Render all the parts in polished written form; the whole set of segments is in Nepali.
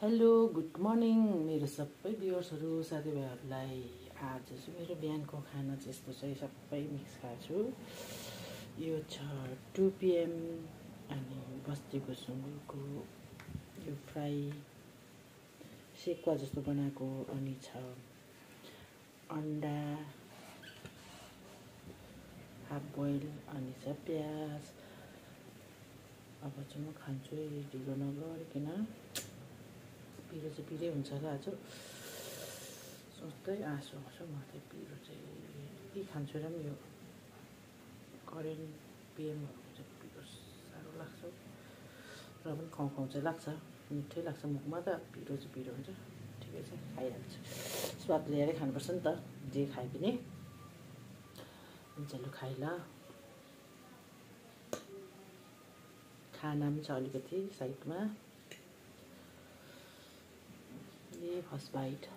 हेलो गुड मर्निङ मेरो सबै भ्युअर्सहरू साथीभाइहरूलाई। आज चाहिँ मेरो बिहानको खाना चाहिँ यस्तो चाहिँ सबै मिक्स खाएको छु। यो छ 2 PM अनि बस्तीको सुँगुरको यो फ्राई सेकुवा जस्तो बनाएको, अनि छ अन्डा हाफ बोइल, अनि छ प्याज। अब चाहिँ म खान्छु ढिलो नगरिकन। पिरो चाहिँ पिरै हुन्छ होला आज, सोच्दै आँसु आउँछ म चाहिँ। पिरो चाहिँ के खान्छु र पनि यो करेन्ट पिएमहरूको चाहिँ पिरो साह्रो लाग्छ, र पनि खाउँ चाहिँ लाग्छ, मिठै लाग्छ मुखमा त। पिरो चाहिँ पिरो हुन्छ, ठिकै छ, खाइहाल्छु। स्वाद लिएरै खानुपर्छ नि त, जे खाए पनि। हुन्छ लु खाइ ल। खाना पनि छ अलिकति साइडमा। ये फर्स्ट बाइट।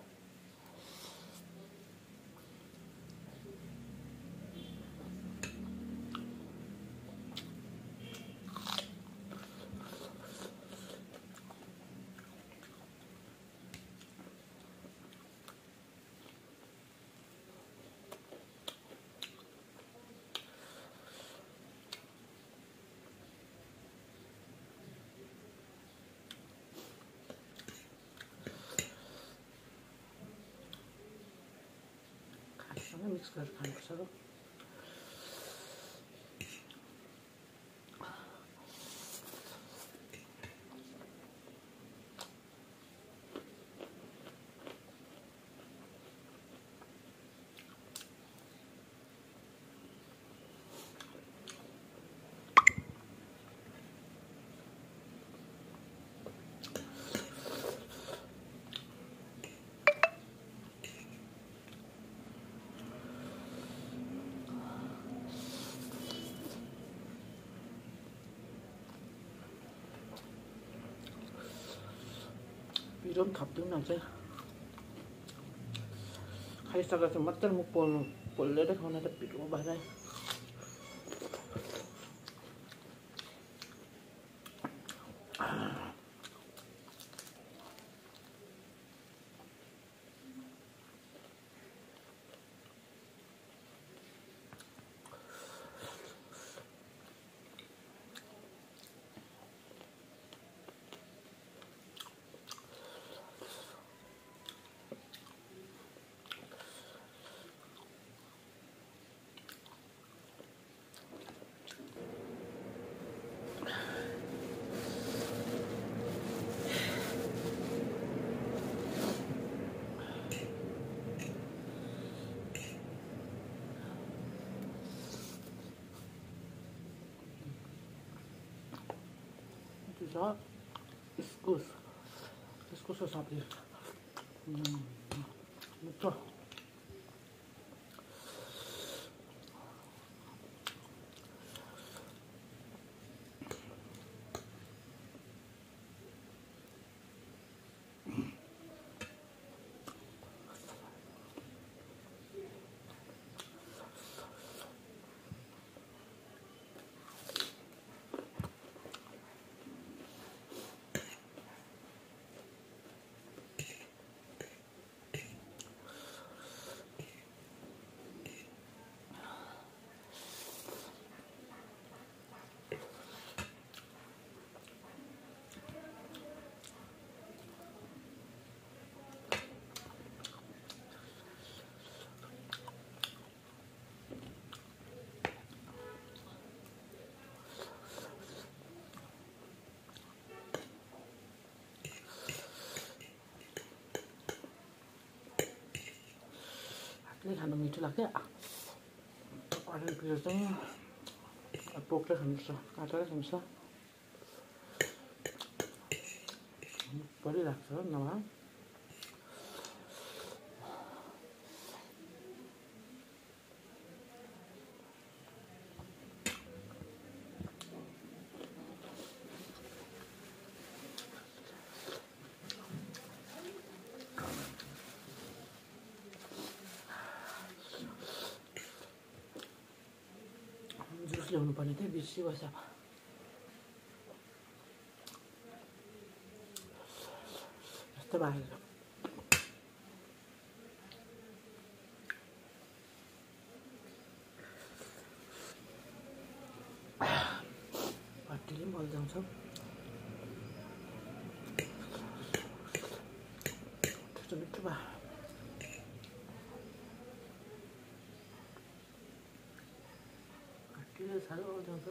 मिक्स गरेर खानुपर्छ र। पिरो पनि थप्दिउँ न चाहिँ, खाइसकेर चाहिँ मजाले मुख पोलेरै खाउन त पिरो भएर। इस्कुसको सब्जी मिठो। खानु मिठो लाग्छ। करेन्ट पिरो चाहिँ पोकले खानुपर्छ, काटेरै खानुपर्छ, परिरहेको छ नभए। जुस ल्याउनु पर्ने थियो, बिर्सिबस्यो। यस्तो भएको हड्डीले पनि बल्झाउँछ मिठो मिठो भयो हड्डीले साह्रो बल्झाउँछ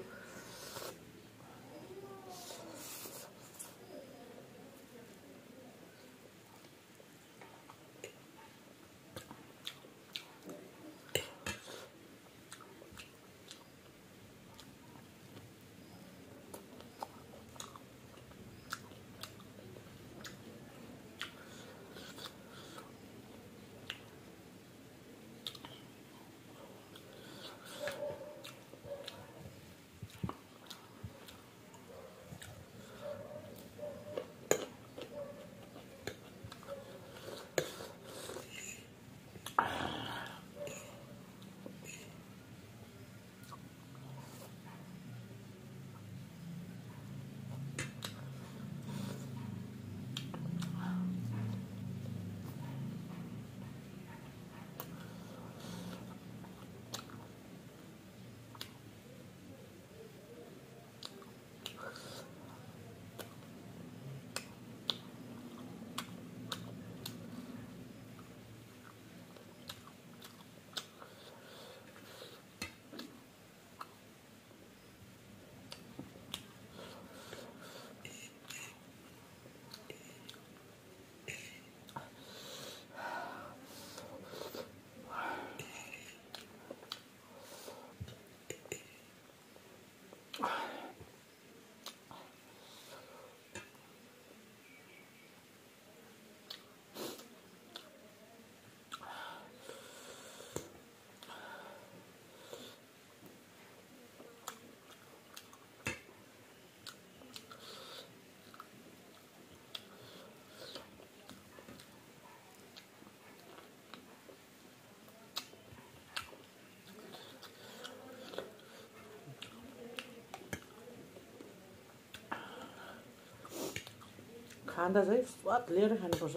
खाँदा चाहिँ स्वाद लिएर खानुपर्छ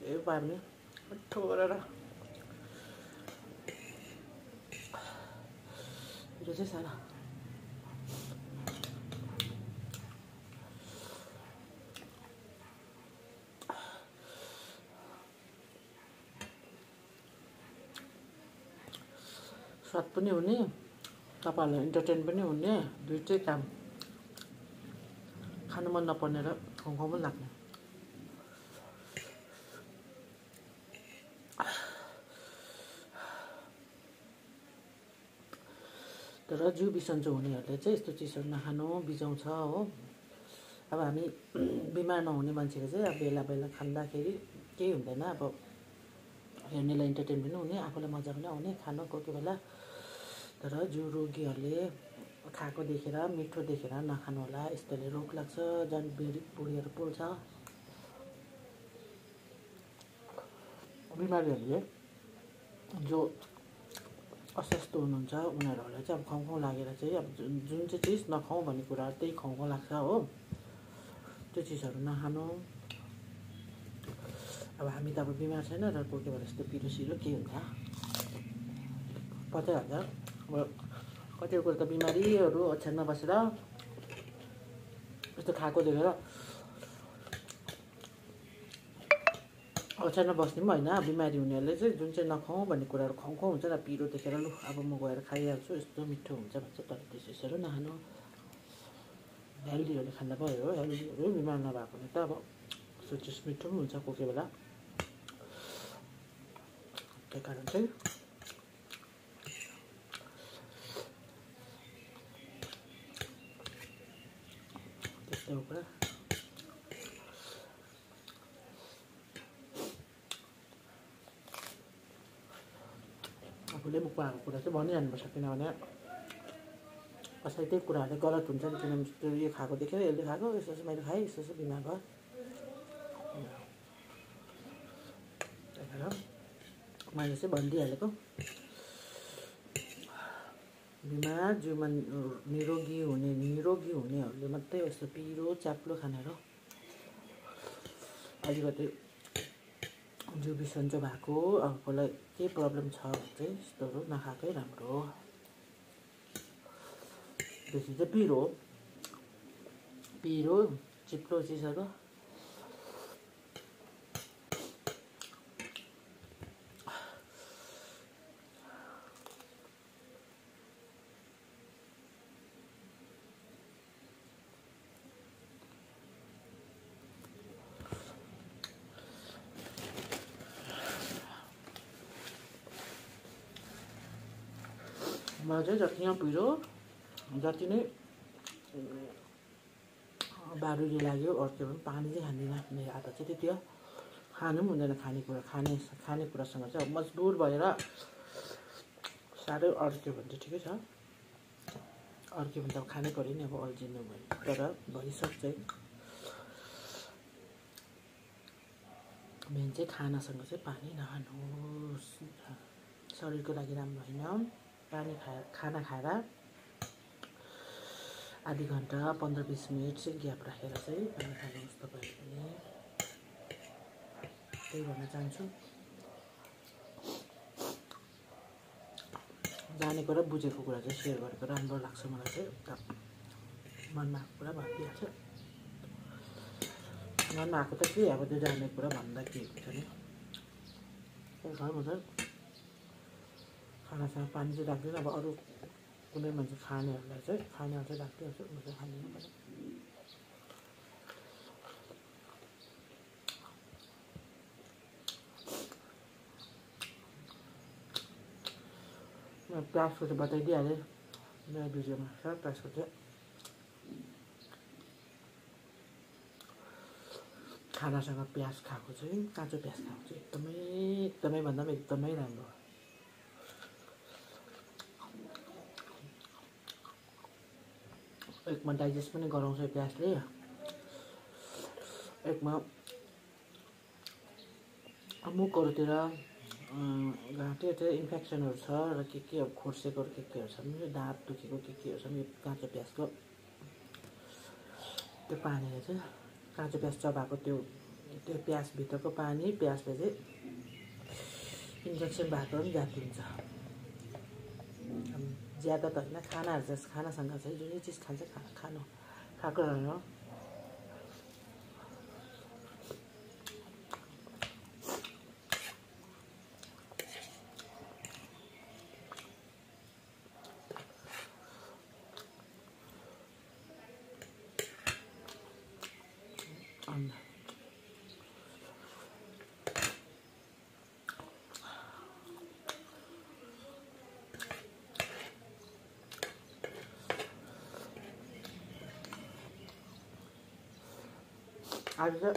त्यही पाराले मिठो गरेर यो चाहिँ साह्रो स्वाद पनि हुने तपाईँहरूलाई इन्टरटेन पनि हुने दुईटै काम खानु मन नपर्ने र खाउँ पनि लाग्ने तर जिउ बिसन्चो हुनेहरूले चाहिँ यस्तो चिजहरू नखानु बिजाउँछ हो अब हामी बिमार नहुने मान्छेले चाहिँ अब बेला बेला खाँदाखेरि केही हुँदैन अब हेर्नेलाई इन्टरटेन पनि हुने आफूलाई मजा पनि आउने खानु कोही कोही बेला तर जिउ रोगीहरूले खाएको देखेर मिठो देखेर नखानु होला यस्तोले रोग लाग्छ झन् बुढीहरू पोल्छ बिमारीहरूले जो अस्वस्थ हुनुहुन्छ उनीहरूलाई चाहिँ अब खाउँ लागेर चाहिँ अब जुन चाहिँ चिज नखाउँ भन्ने कुराहरू त्यही खाउँ लाग्छ हो त्यो चिजहरू नखानु अब हामी त अब बिमार छैन र कोही कोही बेला यस्तो पिरो सिरो के हुन्छ पत्तै हाल्छ अब कतिवटा कुरो त बिमारीहरू ओछ्यानमा बसेर यस्तो खाएको देखेर ओछ्यानमा बस्ने पनि होइन बिमारी हुनेहरूले चाहिँ जुन चाहिँ नखाउँ भन्ने कुराहरू खाउँ हुन्छ र पिरो देखेर लु अब म गएर खाइहाल्छु यस्तो मिठो हुन्छ भन्छ तर त्यो चिजहरू नखानु हेल्दीहरूले खाँदा भयो हो हेल्दीहरू बिमार नभएकोले त अब यस्तो चिज मिठो पनि हुन्छ कोही कोही बेला त्यही कारण चाहिँ त्यस्तै हो कुरा आफूले मुख आएको कुरा चाहिँ भनिहाल्नुपर्छ किनभने कसै त्यही कुराहरूले गलत हुन्छ नि किनभने यो खाएको देखेर यसले खाएको यस्तो चाहिँ मैले खाएँ यस्तो चाहिँ बिमार भयो त्यही भएर मैले चाहिँ भनिदिइहालेको बिमार जिउमा निरोगी हुनेहरूले मात्रै यस्तो पिरो चाप्लो खानेर अलिकति जिउ बिसन्चो भएको कसलाई के प्रब्लम छ भने चाहिँ यस्तोहरू नखाएकै राम्रो हो। बेसी चाहिँ पिरो चिप्लो चिजहरू मलाई चाहिँ जति नै पिरो जति नै बारुरी लाग्यो अर्थ्यो भने पानी चाहिँ खाँदिनँ। मेरो आदत चाहिँ त्यति हो। खानु पनि हुँदैन खानेकुरासँग चाहिँ अब मजबुर भएर साह्रै अड्क्यो भने चाहिँ ठिकै छ, अड्क्यो भने त अब खानै पऱ्यो नि अब अल्झिनु भयो। तर भइसक्छ मेन चाहिँ खानासँग चाहिँ पानी नखानुहोस्, शरीरको लागि राम्रो होइन। खाना खाएर आधी घन्टा 15-20 मिनट चाहिँ ग्याप राखेर चाहिँ पानी खानुहोस् तपाईहरु पनि। त्यही भन्न चाहन्छु। जानेको र बुझेको कुरा चाहिँ सेयर गरेको राम्रो लाग्छ मलाई चाहिँ। मनमा आएको कुरा भनिदिइहाल्छ। मनमा आएको त के अब त्यो जानेको कुरा भन्दा के हुन्छ नि। खानासँग पानी चाहिँ राख्दैन। अब अरू कुनै मान्छे खानेहरूलाई चाहिँ राखिदिइहाल्छु, म चाहिँ खाँदिनँ पनि। प्याजको चाहिँ बताइदिइहालेँ मेरो भिडियोमा छ। प्याजको चाहिँ खानासँग प्याज खाएको चाहिँ काँचो प्याज खाएको चाहिँ एकदमै भन्दा पनि एकदमै राम्रो हो। एकमा डाइजेस्ट पनि गराउँछ प्याजले, एकमा मुखहरूतिर त्यो इन्फेक्सनहरू छ र के अब खोर्सेकोहरू केहरू छ भने दाँत दुखेको केहरू छ भने काँचो प्याजको त्यो पानीले चाहिँ काँचो प्याज चबाएको त्यो प्याजभित्रको पानी प्याजले चाहिँ इन्जेक्सन भएको पनि जाती हुन्छ। ज्यादा त होइन, खानासँग चाहिँ जुनै चिज खान्छ खाएको राम्रो। आज चाहिँ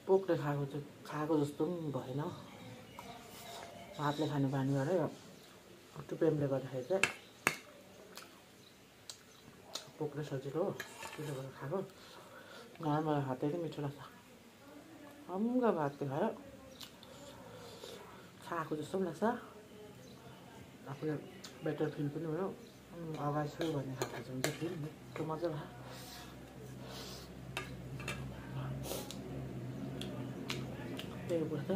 पोकले खाएको जस्तो पनि भएन। हातले खाने बानी गरेँ त्यो प्रेमले गर्दाखेरि चाहिँ पोकले सजिलो हो, त्यसले गर्दा खाएको। मलाई हातै नै मिठो लाग्छ। हम्का भातले खायो खाएको जस्तो पनि लाग्छ, आफूले बेटर फिल पनि भयो। अगाडि छु भन्ने खाएको हुन्छ फिल त्यो मजा लाग्छ। त्यही कुरा त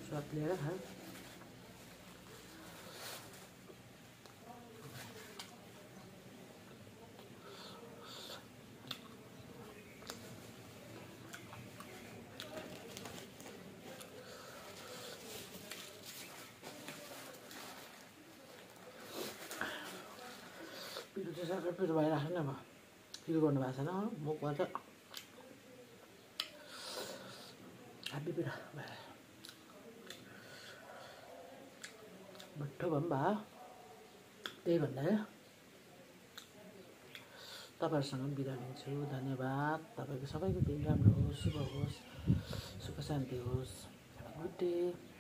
स्वाद लिएर खायो। पिरो चाहिँ साह्रै पिरो भइरहेको छैन। अब फिल गर्नु भएको छैन मुखमा त हाबी पिरो भयो। भट्टो भए पनि भयो। त्यही भन्दा तपाईँहरूसँग बिदा लिन्छु। धन्यवाद। तपाईँको सबैको दिन राम्रो होस्, शुभ होस्, सुख शान्ति होस्। Good day.